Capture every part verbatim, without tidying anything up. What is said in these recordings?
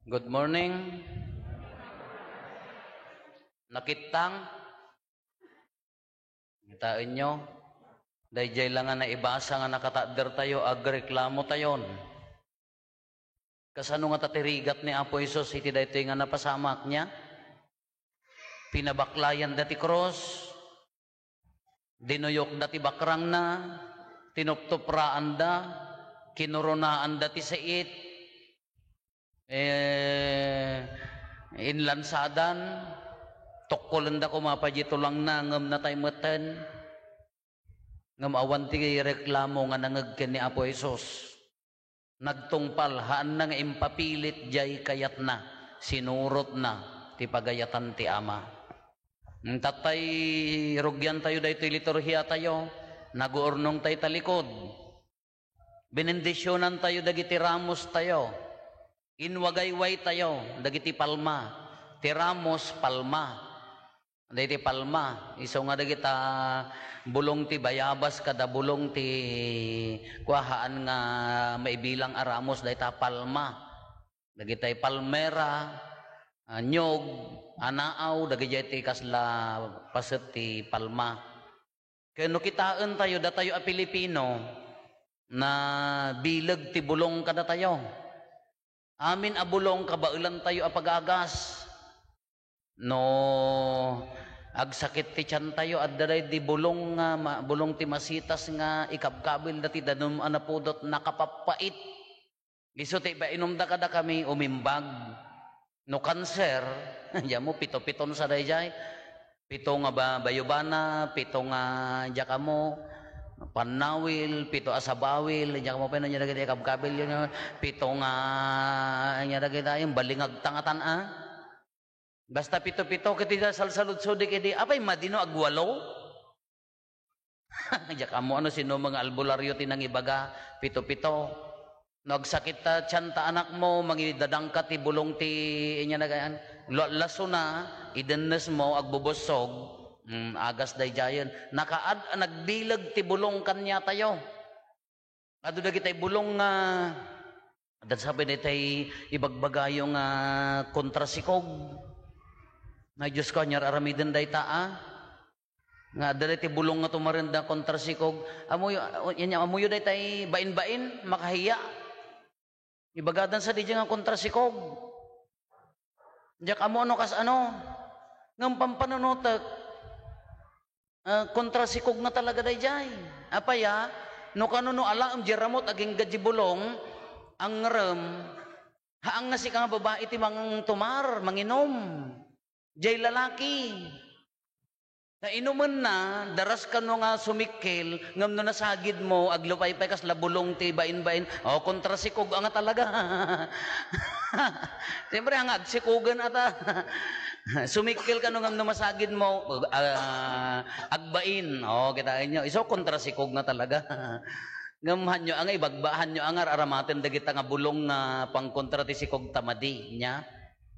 Good morning. Nakittang? Kitaenyo? Daydiay la nga naibasa nga nakataddertayo, agreklamotayon. Kasano nga ta ti rigat ni Apo Jesus iti daytoy nga napasamak niya? Pinabaklayanda ti krus, dinuyokda ti bakrangna, tinuptupraanda, kinurunaanda ti siit, eh, inlansadan, tukkolenda koma pay di tulangna, ngem natay metten. Ngem awan ti reklamo nga nangngeg ken ni Apo Jesus. Nagtungpal, haanna nga impapilit diay kayatna, sinurotna ti pagayatan ti Ama. Tatay, rugiantayo daytoy liturhiatayo, naguurnongtayo talikod. Benendisionantayo dagiti ramostayo. Inwagaywaytayo dagiti palma. Ti ramos, palma. Dagiti palma, isu nga dagita bulong ti bayabas kada bulong ti kuahaan nga maibilang a ramos dayta palma. Dagitay palmera, ah, niyog, anaaw, dagiti kasla paset ti palma. Ken no kitaentayo, datayo a Pilipino, nabileg ti bulong kadatayo. Amin a bulong, kabaelantayo a pagagas. No agsakit ti tiantayo, adda daydi bulong nga ma-, bulong ti masitas nga ikabkabilda ti danum a napudot, nakapappait. Isu ti ipainumda kadakami, umimbag. No kanser, diak ammo, pito-piton sa daydiay. Pito nga ba-, bayubana, pito nga diak ammo, pannawil, pito a sabawil, diak ammo pay no ania dagiti ikabkabil, pito nga, ania dagiti, balingag tangatan, a? Basta pito-pito, ket ida salsaludsodik idi, apay madi no agwalo? Diak ammo no sino nga albularyo ti nangibaga, pito-pito. No agsakit ta tian ta anakmo, mangidadangka ti bulong ti, ania na gayan, la-, lasona, idennesmo, agbubussog, mm, agas daydiayen. Nakaad-, nagbileg ti bulong kaniatayo. Adu dagitay bulong nga, adda sa pay daytay ibagbagayo nga kontrasikog. Ay, Diyos ko, ania aramiden dayta, a? Nga adda daytay bulong nga tumarenda kontrasikog. Ammoyo, ania, ammoyo daytay bain-bain, makahiya. Ibagadan sa daydiay nga kontrasikog. Diak ammo no kasano. Ngem pampanunotek, ah, kontrasikog nga talaga daydiay. Apay a, no kano no alaem diay ramut agingga diay bulong, angrem, haan nga sika nga babai ti mangtumar, manginom. Diay lalaki. Ta inumenna, daras kano nga sumikkel, ngem no nasagidmo, aglupay pay kasla bulong ti bain-bain. O, kontrasikog nga talaga. Siyempre, nga agsikogen ata. Sumikkel kano ngem no masagidmo, ah, agbain. O, kitaenyo. Isu, kontrasikog nga talaga. Ngem hanyo nga ibagba, hanyo nga ar-aramaten dagita nga bulong nga pangkontra ti sikog ta madi, nia?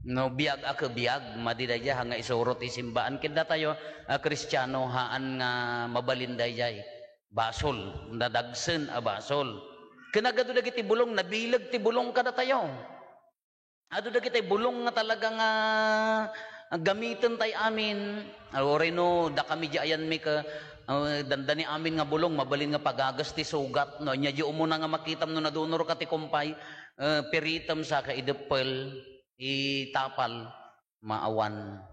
No biag a kebiag, madi daydiay, haan nga isuro ti simbaan. Ken datayo a Kristiano, haan nga mabalin daydiay. Basol, nadagsen a basol. Ken nagadu dagiti bulong, nabileg ti bulong kadatayo. Adu dagitay bulong nga talaga nga gamiten tay amin. Uray no, dakami diay ayanmi ka, ah, dandani amin nga bulong, mabalin nga pagagas ti sugat. No, ania diay umuna nga makitam no nadunor ka ti kumpay, eh, piritem sa ka ideppel, itapal, maawan.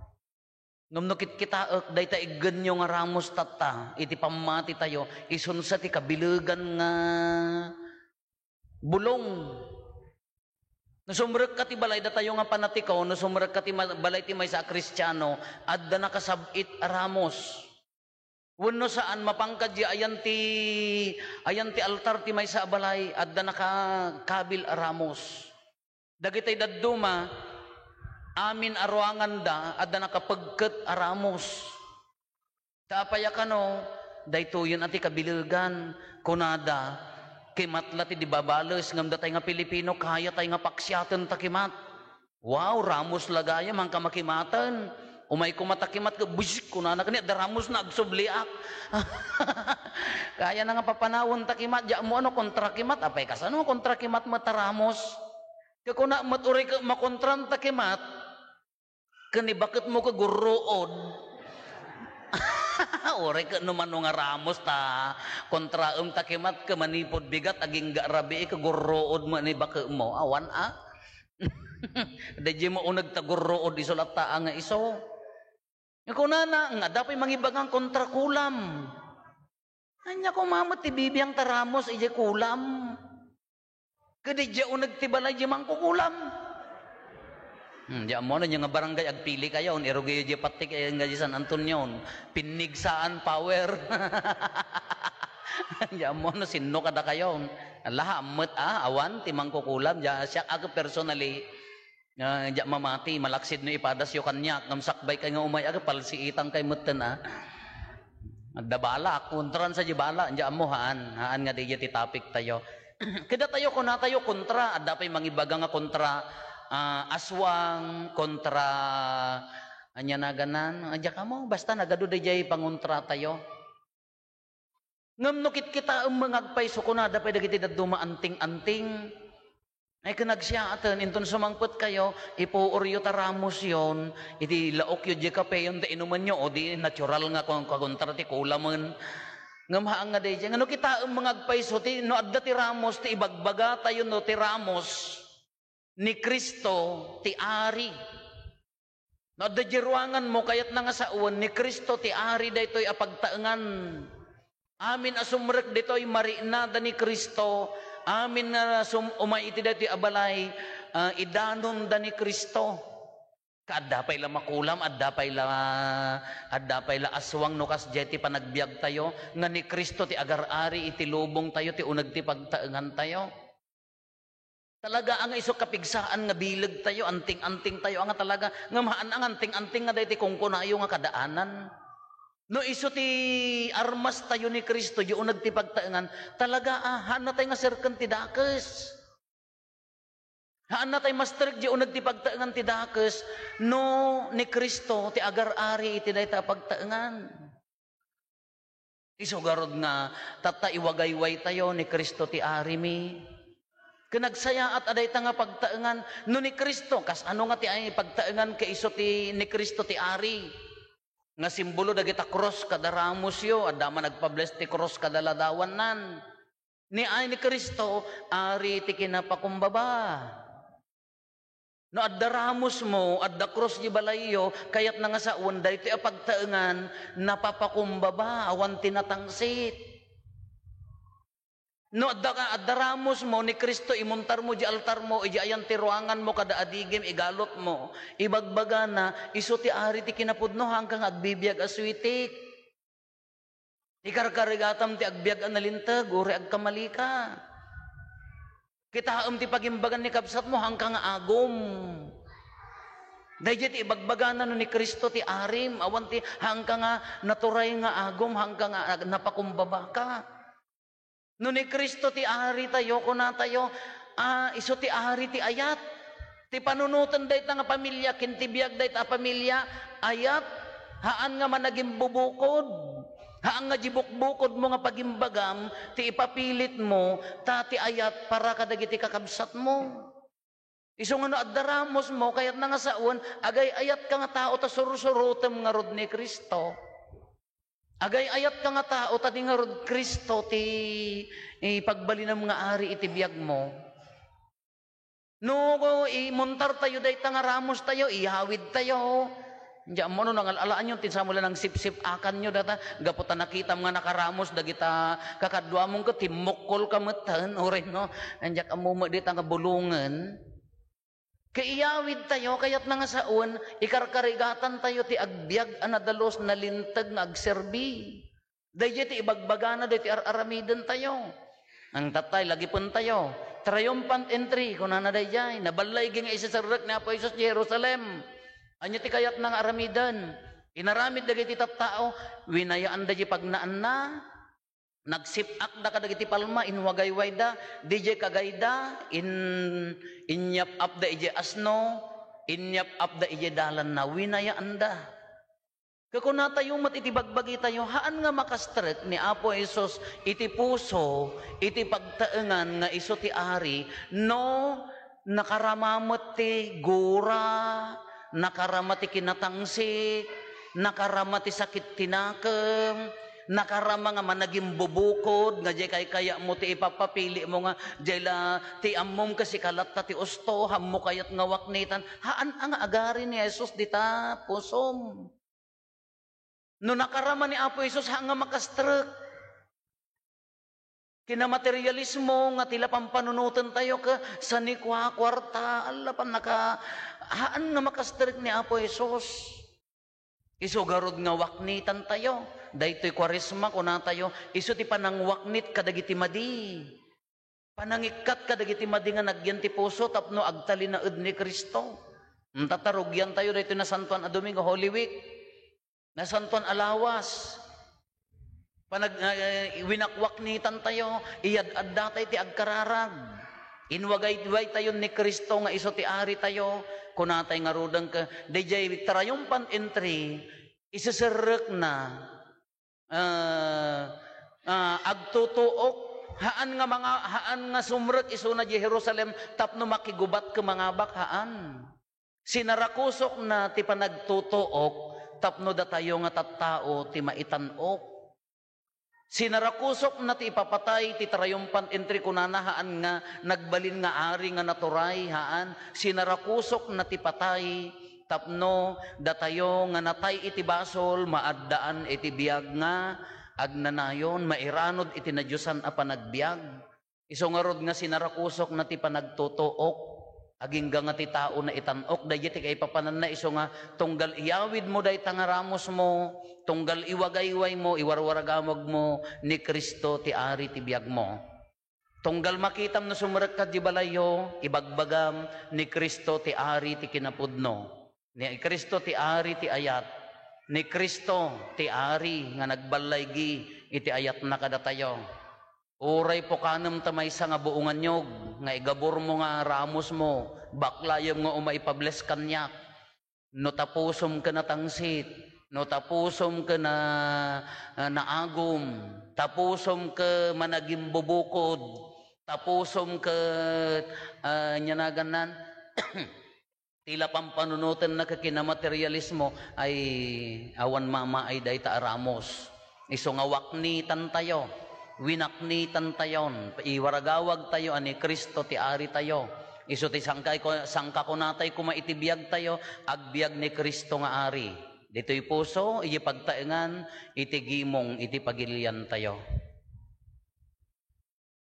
Ngem no kitkitaek, dayta iggenyo nga ramos tatta, iti pammatitayo, isunsa ti kabilegan nga bulong. No sumrekka ti balay, datayo nga panatiko, no sumrekka ti ma-, balay ti maysa a Kristiano, adda nakasab-it a ramos. Wenno saan, mapanka diay ayan ti, ayan ti altar ti maysa a balay, adda nakakabil a ramos. Dagitay dadduma, amin a ruanganda, adda nakapegket a ramos. Ta apay a kano, daytoyen a ti kabilegan, kunada, kimat la ti di babales, ngem datay nga Pilipino, kayatay nga paksiaten ta kimat. Wow, ramos la gayam, haanka makimaten. Umay koma ta kimat, busik, kunana kaniak, adda ramosna, agsubliak. Kayana nga papanawen ta kimat, diak ammo no kontra kimat, apay kasano kontra kimat met ta ramos. Kakuna met, uray ket makontran ta kemat, ken ni baketmo ket gurruod. Uray ket no mano nga Ramos ta kontraem ta kemat ket manipud bigat, agingga rabii ket gurruod met ni baketmo. Awan a. Daydiay mo uneg ta gurruod, isu latta a nga isu. Kunana, nga adda pay mangibaga nga kontra kulam. Ania koma met ti bibiang ta Ramos idiay kulam? Ket diay uneg ti balay diay mangkukulam. Hmm, diay ammo no, diay nga barangay agpili kayo, irugiyo diay pattik, eh, nga diay San Antonio, pinnigsaan power. Diay ammo no, sinno kada kayo. Ala, ammet, ah, awan ti mangkukulam, diay siak, ako personally, ah, diay mamati, malaksid no ipadasyo kaniak, ngem sakbay kay nga umay, ako, palsiitan kay metten, ah. Adda bala, kontran sa di bala, diay ammo, haan, haan nga diay ti topic tayo. Kada tayo, kuna tayo, kontra, adda pay mangibaga nga kontra, ah, aswang, kontra, ania naganan, diay kamo, basta nagadu diay pangontra tayo. Ngem no kitkitaem nga agpayso, kunada pay dagiti dadduma anting-anting. Ay, ken agsiyaaten, inton sumangpet kayo, ipuoryo ta Ramosyon, iti laokyo diay kapeyon ta inumenyo, o di natural nga kon-, kakontra ti kulamen. Ngem haan nga daydiay, nga no kitaem nga agpayso, ti, no adda ti Ramos, ti ibagbaga tayo, no, ti Ramos ni Cristo ti Ari. No adda diay ruanganmo, kayatna nga sawen, ni Cristo ti Ari daytoy a pagtaengan. Amin a sumrek ditoy, mariknada ni Cristo. Amin nga sum-, umay iti daytoy a balay, ah, idanonda ni Cristo. Ka adda pay la makulam, adda pay la, adda pay la aswang no kasdiay ti panagbiag tayo, nga ni Cristo ti agar-ari iti lubong tayo, ti uneg ti pagtaengan tayo. Talaga a nga isu kapigsaan nga bileg tayo, anting-anting tayo, a nga talaga, ngem haan a nga anting-anting nga daytoy kunkunayo nga kadaanan. No isu ti armas tayo ni Cristo, diay uneg ti pagtaengan, talaga a, haan na tayo nga serken ti dakes. Haan na tayo mastrek diay uneg ti pagtaengan ti dakes, no ni Cristo ti agar-ari iti dayta a pagtaengan. Isu garud nga, tatta, iwagayway tayo ni Cristo ti Arimi. Ken nagsayaat a dayta nga pagtaengan, no ni Cristo, kas ano nga ti ay pagtaengan ket isu ti ni Cristo ti Ari? Nga simbolo dagita krus kada ramosyo, adda man nagpables ti krus kada ladawannan. Ni ay ni Cristo, Ari ti kinapakumbaba. No adda ramosmo, adda krus di balayyo, kayatna nga sawen, daytoy a pagtaengan, napapakumbaba, awan ti natangsit. No adda ka, adda ramosmo ni Cristo, imuntarmo di altarmo, idi ayan ti ruanganmo kada adigim, igalotmo, ibagbagana, isu ti Ari ti kinapudno, haanka nga agbibiag a suitik. Ikarkarigatam ti agbiag a nalinteg, uray agkamalika. Kitaem ti pagimbagan ni kabsatmo, haanka nga agum. Daydiay ti ibagbagana no ni Cristo ti Arim, awan ti haanka nga naturay nga agum, haanka nga ag-, napakumbabaka. No ni Cristo ti Ari tayo, kuna tayo, ah, isu ti Ari ti ayat. Ti panunoten dayta nga pamilia, ken ti biag dayta a pamilia, ayat, haan nga managimbubukod. Haan nga di bukbukodmo nga pagimbagam, ti ipapilitmo, ta ti ayat para kadagiti kakabsatmo. Isu nga no adda ramosmo, kayatna nga sawen, agay-ayatka nga tao ta sursurotem ngarud ni Cristo. Agay-ayatka nga tao ta di ngarud Cristo ti, eh, pagbalinem nga ari iti biagmo. No, imuntar tayo dayta nga ramos tayo, iyawid tayo. Diay ammo no nangal-alaanyo, ti sa mula nang sipsip-akanyo data, gapu ta nakitam nga nakaramos dagita kakaduamon ket timmukkolka metten, uray no. Diay ammo met dita nga bulongen. Kaiyawid tayo, kayatna nga sawen, ikarkarigatan tayo ti agbiag a nadalus, nalinteg nga agserbi. Daydiay ti ibagbagana daytoy ar-aramiden tayo. Ang tatay, lagipen tayo. Triumphant entry, kunana daydiay. Naballaigi nga iseserrek ni Apo Jesus ti Jerusalem. Ania ti kayatna nga aramiden? Inaramid dagiti tattao, winayaanda diay pagnaanna. Nagsip-akda kadagiti palma, inwagaywayda, didiay kagayda, in-, inyap-apda idiay asno, inyap-apda idiay dalanna, winayaanda. Kakunatayo met iti bagbagitayo, haan nga makastrek ni Apo Jesus iti puso, iti pagtaengan nga isu ti Ari, no Nakarama met ti gura, nakarama ti kinatangsit, nakarama ti sakit ti nakem, nakarama nga managimbubukod, nga diay kaykayatmo ti ipapapilimo nga diay la ti ammom ket sika latta ti usto, ammo kayat nga waknitan. Haan a nga agari ni Jesus dita pusom. No nakarama ni Apo Jesus, haan nga makastrek. Kinamaterialismo nga ti la pampanunotentayo ket sanikuakuarta, alla pannaka-, haan nga makastrek ni Apo Jesus. Isu garud nga waknitantayo. Daytoy Kuaresma, kunatayo, isu ti panangwaknit kadagiti madi. Panangikkat kadagiti madi nga nagyan ti puso tapno agtalinaed ni Cristo. Ita ta rugiantayo daytoy Nasantoan a Domingo, Holy Week. Nasantoan a Lawas. Panag-, eh, winakwaknitantayo, iyad-addatay ti agkararag. Inwagaywaytayon ni Cristo nga isu ti Aritayo. Kunatay ngaruden ket, daydiay triumphant entry, iseserrekna, ah, ah, agtutuok. Haan nga manga-, haan nga sumrek isuna diay Jerusalem tapno makigubat ket mangabak, haan. Sinarakusokna ti panagtutuok tapno datayo nga tattao ti maitan-ok. Sinarakusokna ti ipapatay ti triumphant entry, kunana, haan nga nagbalin nga ari nga naturay, haan. Sinarakusokna ti patay tapno datayo nga natay iti basol, maaddaan iti biag nga agnanayon, mairanod iti nadiosan a panagbiag. Isu ngarud nga sinarakusokna ti panagtutuok, agingga nga ti tao naitan-ok, daydiay ti kaipapananna, isu nga tunggal iyawidmo dayta nga ramosmo, tunggal iwagaywaymo, iwarwaragawagmo ni Cristo ti Ari ti biagmo. Tunggal makitam no sumrekka diay balayyo, ibagbagam ni Cristo ti Ari ti kinapudno. Ni Cristo ti Ari ti ayat. Ni Cristo ti Ari nga nagballaygi iti ayatna kadatayo. Uray pukanem ta maysa nga buongannyog nga igaburmo nga ramosmo, baklayem nga umay ipables kaniak. No tapusom ket natangsit, no tapusom ket na, ah, naagum, tapusom ket managimbubukod, tapusom ket, ah, ania nagannan? Ti la pampanunotenna ket kinamaterialismo ay awan mamaay dayta a ramos. Isu nga waknitantayo, winaknitantayon, iwaragawagtayo a ni Cristo ti Aritayo. Isu ti sangkay-, sangkakunatay koma iti biagtayo, agbiag ni Cristo nga Ari. Ditoy puso, iti pagtaengan, iti gimong, iti pagiliantayo.